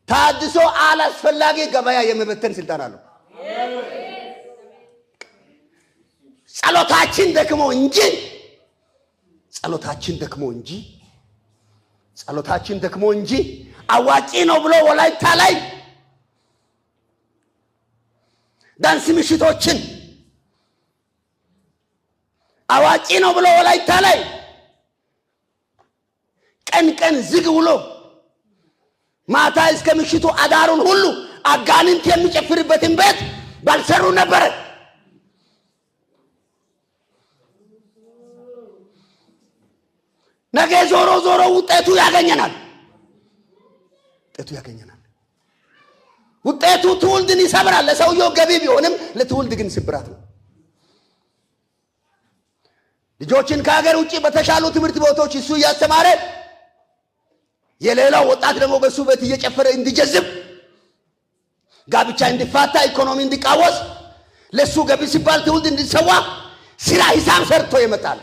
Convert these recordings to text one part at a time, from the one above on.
ታድሶ አላስፈላጊ ገበያ የመበተን ስልጣን አለው። ጸሎታችን ደክሞ እንጂ ጸሎታችን ደክሞ እንጂ ጸሎታችን ደክሞ እንጂ አዋጪ ነው ብሎ ወላይታ ላይ ዳንስ ምሽቶችን አዋጪ ነው ብሎ ወላይታ ላይ ቀን ቀን ዝግ ውሎ ማታ እስከ ምሽቱ አዳሩን ሁሉ አጋንንት የሚጨፍርበትን ቤት ባልሰሩ ነበረ። ነገ ዞሮ ዞሮ ውጤቱ ያገኘናል። ውጤቱ ያገኘናል። ውጤቱ ትውልድን ይሰብራል። ለሰውየው ገቢ ቢሆንም ለትውልድ ግን ስብራት ነው። ልጆችን ከሀገር ውጭ በተሻሉ ትምህርት ቦታዎች እሱ እያስተማረ የሌላው ወጣት ደግሞ በሱ ቤት እየጨፈረ እንዲጀዝብ፣ ጋብቻ እንዲፋታ፣ ኢኮኖሚ እንዲቃወስ፣ ለሱ ገቢ ሲባል ትውልድ እንዲሰዋ ስራ ሂሳብ ሰርቶ ይመጣል።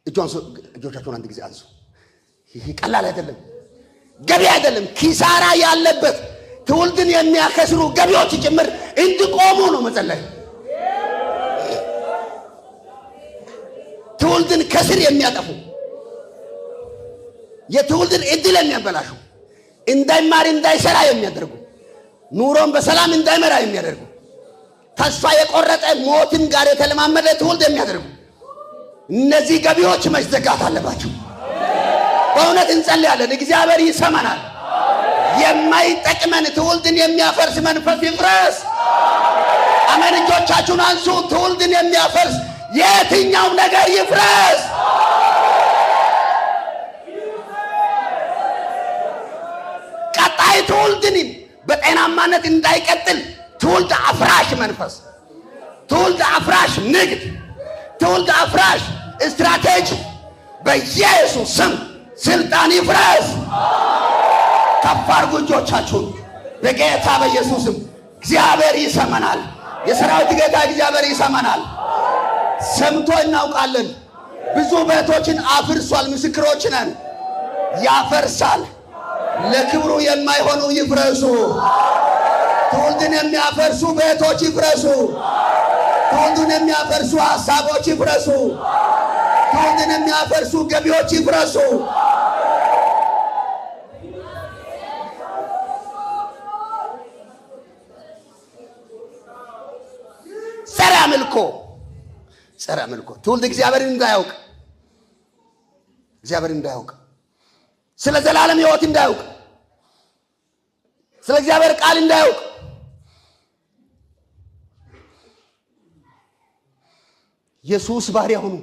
እጆቻቸውን አንድ ጊዜ አንሱ። ይህ ቀላል አይደለም፣ ገቢ አይደለም፣ ኪሳራ ያለበት ትውልድን የሚያከስሩ ገቢዎች ጭምር እንዲቆሙ ነው መጸለይ። ትውልድን ከስር የሚያጠፉ፣ የትውልድን እድል የሚያበላሹ፣ እንዳይማር እንዳይሰራ የሚያደርጉ፣ ኑሮን በሰላም እንዳይመራ የሚያደርጉ፣ ተስፋ የቆረጠ ሞትን ጋር የተለማመደ ትውልድ የሚያደርጉ እነዚህ ገቢዎች መዘጋት አለባቸው። በእውነት እንጸልያለን፣ እግዚአብሔር ይሰማናል። የማይጠቅመን ትውልድን የሚያፈርስ መንፈስ ይፍረስ። አሜን። እጆቻችሁን አንሱ። ትውልድን የሚያፈርስ የትኛውም ነገር ይፍረስ። ቀጣይ ትውልድን በጤናማነት እንዳይቀጥል ትውልድ አፍራሽ መንፈስ፣ ትውልድ አፍራሽ ንግድ፣ ትውልድ አፍራሽ ስትራቴጂ በኢየሱስ ስም ስልጣን ይፍረስ። ከፍ አድርጉ እጆቻችሁን በጌታ በኢየሱስም። እግዚአብሔር ይሰማናል። የሰራዊት ጌታ እግዚአብሔር ይሰማናል። ሰምቶ እናውቃለን። ብዙ ቤቶችን አፍርሷል። ምስክሮች ነን። ያፈርሳል። ለክብሩ የማይሆኑ ይፍረሱ። ትውልድን የሚያፈርሱ ቤቶች ይፍረሱ። ትውልድን የሚያፈርሱ ሀሳቦች ይፍረሱ። ትውልድን የሚያፈርሱ ገቢዎች ይፍረሱ። ጸረ አምልኮ፣ ጸረ አምልኮ፣ ትውልድ እግዚአብሔርን እንዳያውቅ፣ እግዚአብሔርን እንዳያውቅ፣ ስለ ዘላለም ሕይወት እንዳያውቅ፣ ስለ እግዚአብሔር ቃል እንዳያውቅ፣ የሱስ ባሪያ ሁኑ፣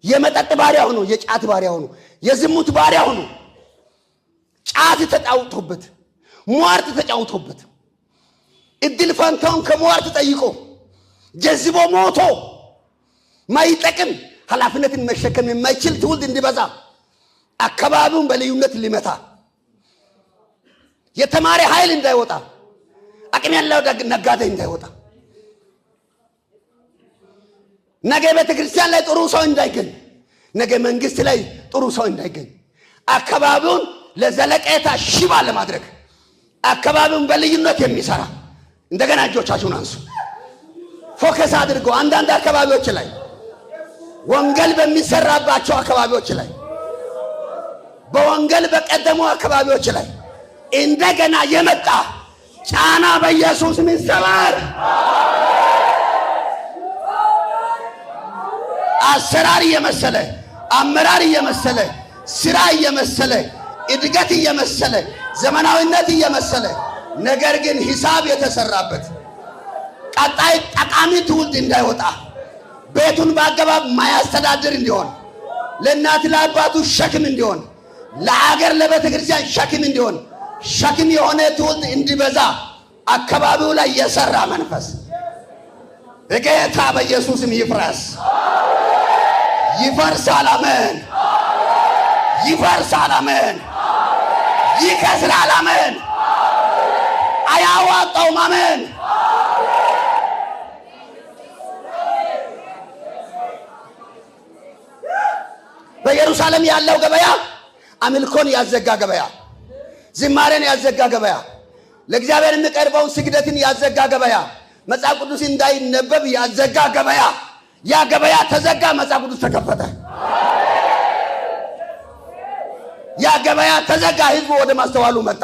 የመጠጥ ባሪያ ሁኑ፣ የጫት ባሪያ ሁኑ፣ የዝሙት ባሪያ ሁኑ። ጫት ተጫውቶበት፣ ሟርት ተጫውቶበት፣ እድል ፈንታውን ከሟርት ጠይቆ ጀዝቦ ሞቶ ማይጠቅም፣ ኃላፊነትን መሸከም የማይችል ትውልድ እንዲበዛ፣ አካባቢውን በልዩነት ሊመታ፣ የተማረ ኃይል እንዳይወጣ፣ አቅም ያለው ነጋዴ እንዳይወጣ፣ ነገ ቤተ ክርስቲያን ላይ ጥሩ ሰው እንዳይገኝ፣ ነገ መንግስት ላይ ጥሩ ሰው እንዳይገኝ፣ አካባቢውን ለዘለቄታ ሽባ ለማድረግ አካባቢውን በልዩነት የሚሰራ፣ እንደገና እጆቻችሁን አንሱ። Focus አድርገው አንዳንድ አካባቢዎች ላይ፣ ወንጌል በሚሰራባቸው አካባቢዎች ላይ፣ በወንጌል በቀደሙ አካባቢዎች ላይ እንደገና የመጣ ጫና በኢየሱስ ይሰበር። አሰራር እየመሰለ፣ አመራር እየመሰለ፣ ስራ እየመሰለ፣ እድገት እየመሰለ፣ ዘመናዊነት እየመሰለ፣ ነገር ግን ሂሳብ የተሰራበት ቀጣይ ጠቃሚ ትውልድ እንዳይወጣ፣ ቤቱን በአገባብ ማያስተዳድር እንዲሆን፣ ለእናት ለአባቱ ሸክም እንዲሆን፣ ለአገር ለቤተ ክርስቲያን ሸክም እንዲሆን፣ ሸክም የሆነ ትውልድ እንዲበዛ አካባቢው ላይ የሰራ መንፈስ በጌታ በኢየሱስም ይፍረስ። ይፈርሳል። አሜን። ይፈርሳል። አሜን። ይከስራል። አሜን። አያዋጣውም። አሜን። በኢየሩሳሌም ያለው ገበያ አምልኮን ያዘጋ ገበያ፣ ዝማሬን ያዘጋ ገበያ፣ ለእግዚአብሔር የሚቀርበውን ስግደትን ያዘጋ ገበያ፣ መጽሐፍ ቅዱስ እንዳይነበብ ያዘጋ ገበያ። ያ ገበያ ተዘጋ፣ መጽሐፍ ቅዱስ ተከፈተ። ያ ገበያ ተዘጋ፣ ህዝቡ ወደ ማስተዋሉ መጣ።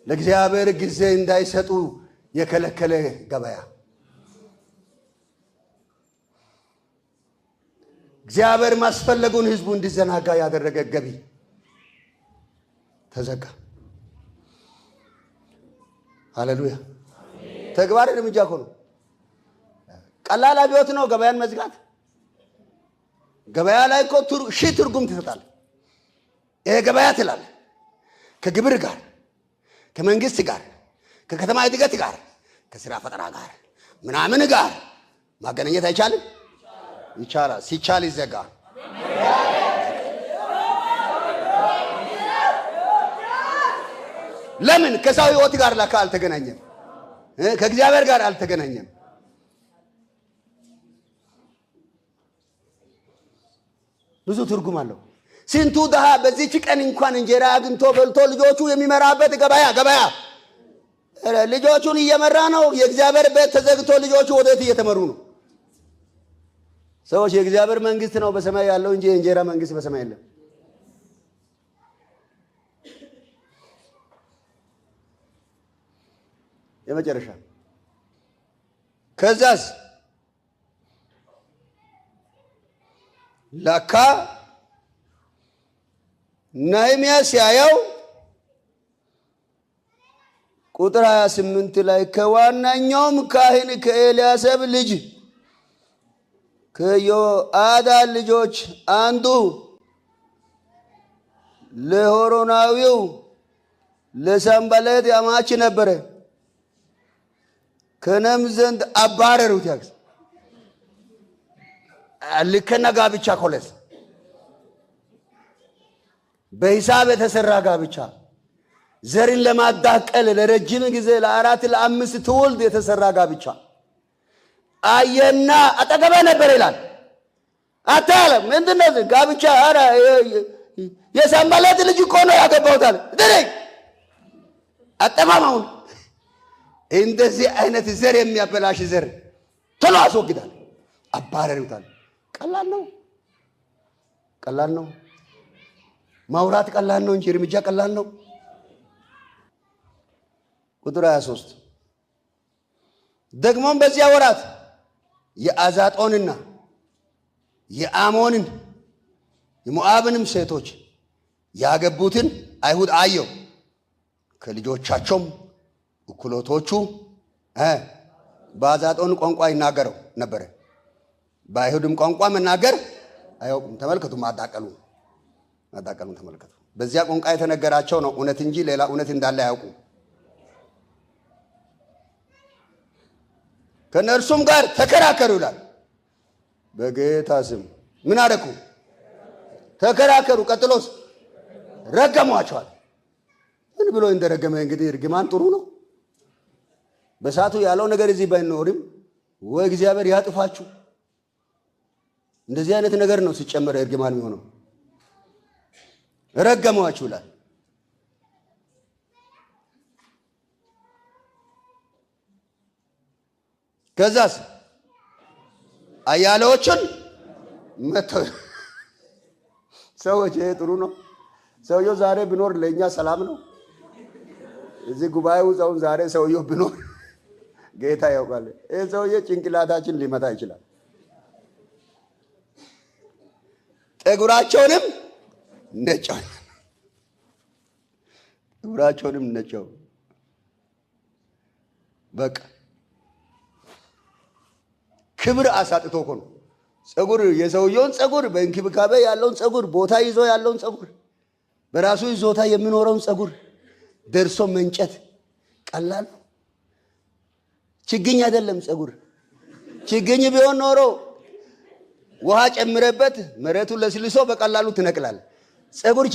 ለእግዚአብሔር ጊዜ እንዳይሰጡ የከለከለ ገበያ፣ እግዚአብሔር ማስፈለጉን ህዝቡ እንዲዘናጋ ያደረገ ገቢ ተዘጋ። ሃሌሉያ! ተግባር እርምጃ እኮ ነው። ቀላል አብዮት ነው ገበያን መዝጋት። ገበያ ላይ እኮ ሺህ ትርጉም ትሰጣለህ። ይሄ ገበያ ትላለህ ከግብር ጋር፣ ከመንግስት ጋር፣ ከከተማ እድገት ጋር፣ ከስራ ፈጠራ ጋር ምናምን ጋር ማገናኘት አይቻልም? ይቻላል። ሲቻል ይዘጋ። ለምን? ከሰው ህይወት ጋር ለካ አልተገናኘም፣ ከእግዚአብሔር ጋር አልተገናኘም። ብዙ ትርጉም አለው። ስንቱ ድሃ በዚች ቀን እንኳን እንጀራ አግኝቶ በልቶ ልጆቹ የሚመራበት ገበያ ገበያ ልጆቹን እየመራ ነው። የእግዚአብሔር ቤት ተዘግቶ ልጆቹ ወዴት እየተመሩ ነው? ሰዎች የእግዚአብሔር መንግስት ነው በሰማይ ያለው እንጂ የእንጀራ መንግስት በሰማይ የለም። የመጨረሻ ከዛስ ለካ ነህምያ ሲያየው ቁጥር 28 ላይ ከዋነኛውም ካህን ከኤልያሰብ ልጅ ከዮአዳ ልጆች አንዱ ለሆሮናዊው ለሰንበሌጥ አማች ነበረ። ከነም ዘንድ አባረሩት። ያክስ ልከና ጋብቻ ኮለስ በሂሳብ የተሰራ ጋብቻ ዘርን ለማዳቀል ለረጅም ጊዜ ለአራት ለአምስት ትውልድ የተሰራ ጋብቻ አየና አጠገበ ነበር ይላል። አታለ ምንድን ነው ጋብቻ? ኧረ የሰንበሌጥ ልጅ እኮ ነው ያገባሁት አለ። አጠፋም። አሁን እንደዚህ አይነት ዘር የሚያበላሽ ዘር ቶሎ አስወግዳል፣ አባረሩታል። ቀላል ነው፣ ቀላል ነው። ማውራት ቀላል ነው እንጂ እርምጃ ቀላል ነው። ቁጥር 23 ደግሞም በዚያ ወራት የአዛጦንና የአሞንን የሞዓብንም ሴቶች ያገቡትን አይሁድ አየው። ከልጆቻቸውም እኩሎቶቹ በአዛጦን ቋንቋ ይናገረው ነበረ፣ በአይሁድም ቋንቋ መናገር አያውቁም። ተመልከቱ፣ ማዳቀሉ ተመልከቱ። በዚያ ቋንቋ የተነገራቸው ነው እውነት እንጂ ሌላ እውነት እንዳለ አያውቁም። ከእነርሱም ጋር ተከራከሩ ይላል። በጌታ ስም ምን አደረኩ? ተከራከሩ። ቀጥሎስ ረገሟቸዋል። ምን ብሎ እንደረገመ እንግዲህ እርግማን ጥሩ ነው። በሰዓቱ ያለው ነገር እዚህ ባይኖርም ወይ እግዚአብሔር ያጥፋችሁ፣ እንደዚህ አይነት ነገር ነው ሲጨመር እርግማን የሚሆነው። ረገሟችሁ ይላል። ከዛስ አያሌዎችን መተው። ሰዎች ይሄ ጥሩ ነው። ሰውየው ዛሬ ቢኖር ለእኛ ሰላም ነው። እዚህ ጉባኤ ውስጥ አሁን ዛሬ ሰውየው ቢኖር ጌታ ያውቃል። ይህ ሰውዬ ጭንቅላታችን ሊመታ ይችላል። ጠጉራቸውንም ነጨው፣ ጠጉራቸውንም ነጨው። በቃ ክብር አሳጥቶ እኮ ነው። ፀጉር የሰውየውን ፀጉር በእንክብካቤ ያለውን ፀጉር ቦታ ይዞ ያለውን ፀጉር በራሱ ይዞታ የሚኖረውን ፀጉር ደርሶ መንጨት ቀላል ነው። ችግኝ አይደለም ፀጉር። ችግኝ ቢሆን ኖሮ ውሃ ጨምረበት መሬቱን ለስልሶ በቀላሉ ትነቅላል። ፀጉር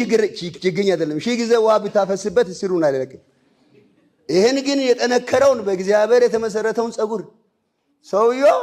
ችግኝ አይደለም። ሺህ ጊዜ ውሃ ብታፈስበት ስሩን አይለቅም። ይህን ግን የጠነከረውን በእግዚአብሔር የተመሰረተውን ፀጉር ሰውየው